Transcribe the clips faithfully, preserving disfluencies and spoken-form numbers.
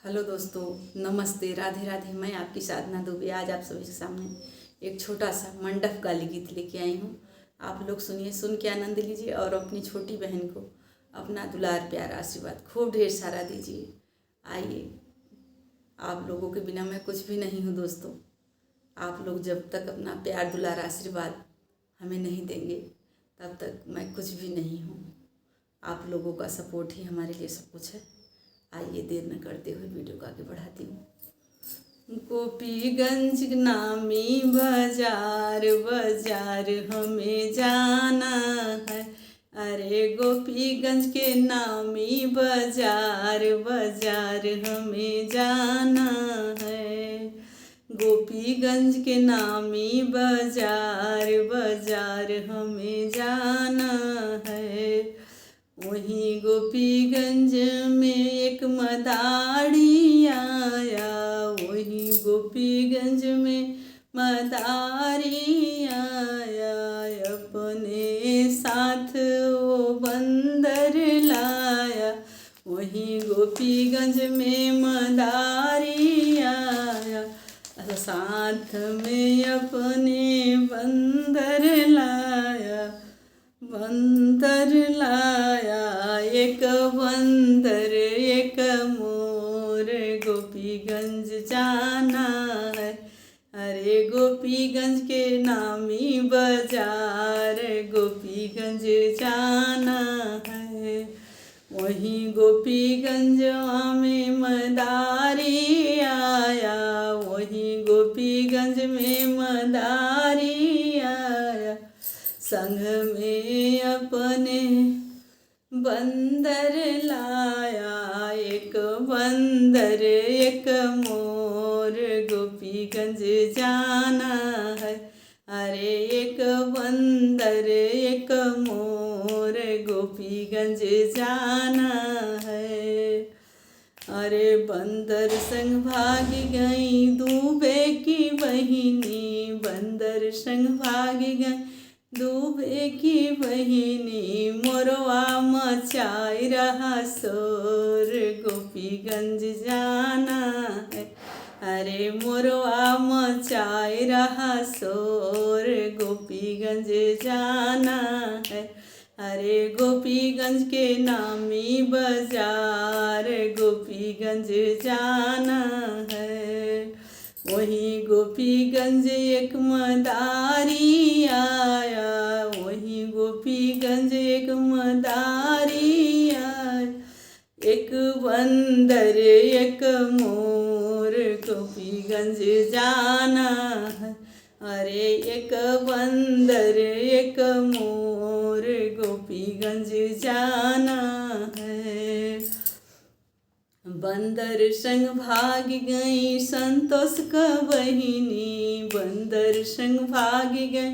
हेलो दोस्तों, नमस्ते, राधे राधे। मैं आपकी साधना दुबे आज आप सभी के सामने एक छोटा सा मंडप गाली गीत लेके आई हूँ। आप लोग सुनिए, सुन के आनंद लीजिए और अपनी छोटी बहन को अपना दुलार, प्यार, आशीर्वाद खूब ढेर सारा दीजिए। आइए, आप लोगों के बिना मैं कुछ भी नहीं हूँ दोस्तों। आप लोग जब तक अपना प्यार, दुलार, आशीर्वाद हमें नहीं देंगे, तब तक मैं कुछ भी नहीं हूँ। आप लोगों का सपोर्ट ही हमारे लिए सब कुछ है। आइए, देर न करते हुए वीडियो को आगे बढ़ाती हूँ। गोपीगंज नामी बाजार, बाजार हमें जाना है। अरे गोपीगंज के नामी बाजार, बाजार हमें जाना है। गोपीगंज के नामी बाजार, बाजार हमें जाना है। वहीं गोपीगंज में एक मदारी आया, वहीं गोपीगंज में मदारी आया, अपने साथ वो बंदर लाया। वहीं गोपीगंज में मदारी आया, साथ में अपने बंदर लाया। बंदर लाया एक बंदर एक मोर, गोपीगंज जाना है। अरे गोपीगंज के नामी बाजार, गोपीगंज जाना है। वहीं गोपीगंज में मदारी आया, वहीं गोपीगंज में मदारी आया, संग में अपने बंदर लाया, एक बंदर एक मोर, गोपीगंज जाना है। अरे एक बंदर एक मोर, गोपीगंज जाना है। अरे बंदर संग भाग गई दुबे की बहिनी, बंदर संग भाग गई दुबे की बहिनी, मोरवा मचाई रहा शोर, गोपीगंज जाना है। अरे मोरवा मचाई रहा शोर, गोपीगंज जाना है। अरे गोपीगंज के नामी बाजार, गोपीगंज जाना है। वहीं गोपीगंज एक मदारी आया, वहीं गोपीगंज एक मदारी आया, एक बंदर एक मोर, गोपीगंज जाना है। अरे एक बंदर एक मोर, गोपीगंज जाना है। बंदर संग भाग गई संतोष क बहिनी, बंदर संग भाग गई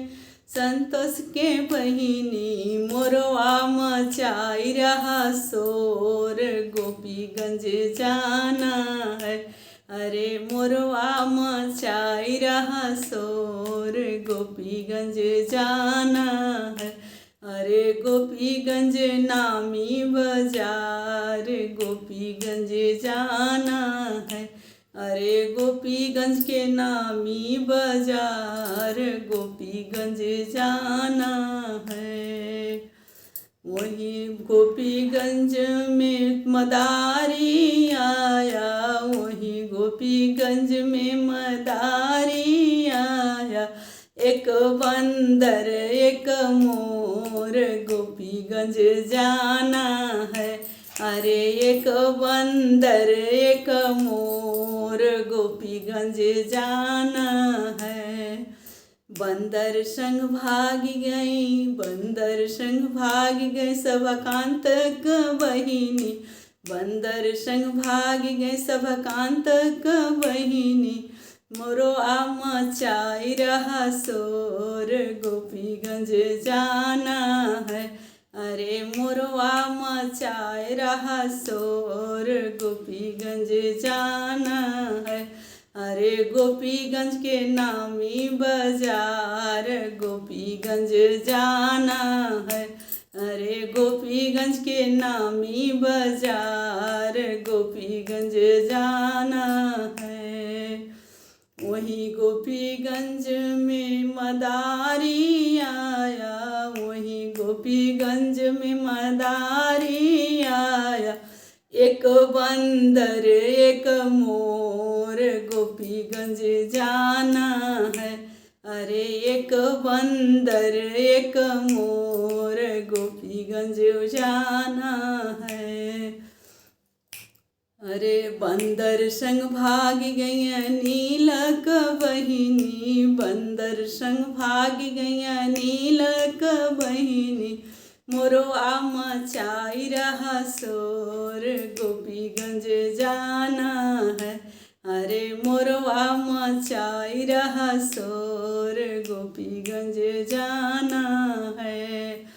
संतोष के बहिनी, मोरवा मचाई रहा शोर, गोपीगंज जाना है। अरे मोरवा मचाई रहा शोर, गोपीगंज जाना है। अरे गोपीगंज नामी बाजार, गोपीगंज जाना है। अरे गोपीगंज के नामी बाजार, गोपीगंज जाना है। वहीं गोपीगंज में मदारी आया, वहीं गोपीगंज में मदारी आया, एक बंदर एक मोर, गोपीगंज जाना है। अरे एक बंदर एक मोर, गोपीगंज जाना है। बंदर संग भाग गई, बंदर संग भाग गई सभाकांत क बहिनी, बंदर संग भाग गई सभाकांत क बहिनी, मोरवा मचाई रहा शोर, गोपीगंज जाना है। अरे मोरवा मचाए रहा शोर, गोपीगंज जाना है। अरे गोपीगंज के नामी बाजार, गोपीगंज जाना है। अरे गोपीगंज के नामी बाजार, गोपीगंज जाना है। वहीं गोपीगंज में मदारी आया, वहीं गोपीगंज में मदारी आया। एक बंदर एक मोर गोपीगंज जाना है। अरे एक बंदर एक मोर गोपीगंज जाना है। अरे बंदर संग भाग गई नीलक बहिनी, बंदर संग भाग गई नीलक बहिनी। मोरवा मचाई रहा शोर गोपीगंज जाना है। अरे मोरवा मचाई रहा शोर गोपीगंज जाना है।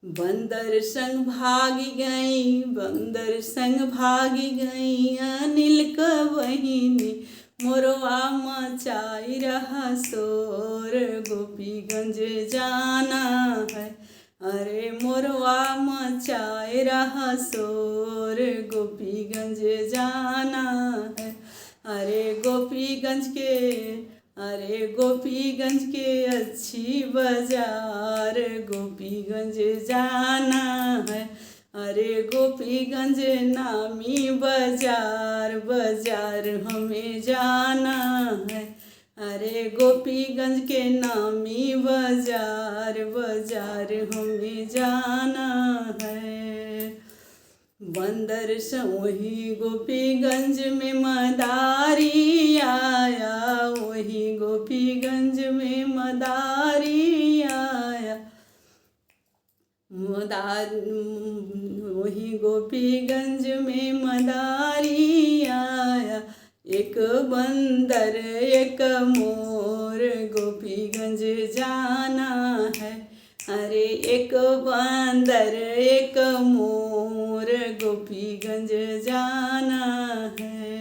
बंदर संग भाग गई, बंदर संग भाग गई नीलक बहिनी। मोरवा मचाई रहा शोर गोपीगंज जाना है। अरे मोरवा मचाई रहा शोर गोपीगंज जाना है। अरे गोपीगंज के, अरे गोपीगंज के अच्छी बाजार गोपीगंज जाना है। अरे गोपीगंज नामी बाजार, बाजार हमें जाना है। अरे गोपीगंज के नामी बाजार, बाजार हमें जाना है। बंदर संग वहीं गोपीगंज में मदारी आया, वहीं गोपीगंज में मदारी आया। मदार, वहीं गोपीगंज में मदारी आया। एक बंदर एक मोर गोपीगंज जाना है। अरे एक बंदर एक मोर गोपीगंज जाना है।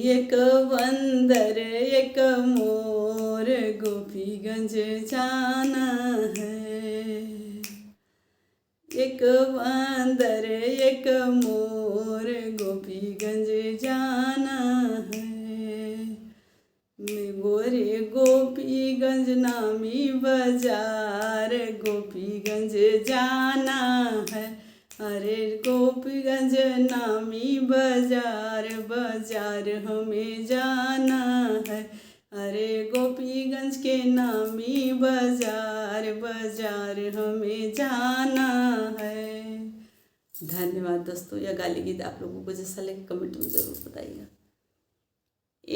एक बंदर एक मोर गोपीगंज जाना है। एक बंदर एक मोर गोपीगंज जाना है। गोरे गोपीगंज नामी बाजार गोपीगंज जाना है। अरे गोपीगंज नामी बाजार, बाजार हमें जाना है। अरे गोपीगंज के नामी बाजार, बाजार हमें जाना है। धन्यवाद दोस्तों, यह गाली गीत आप लोगों को जैसा लगे कमेंट में जरूर बताइएगा।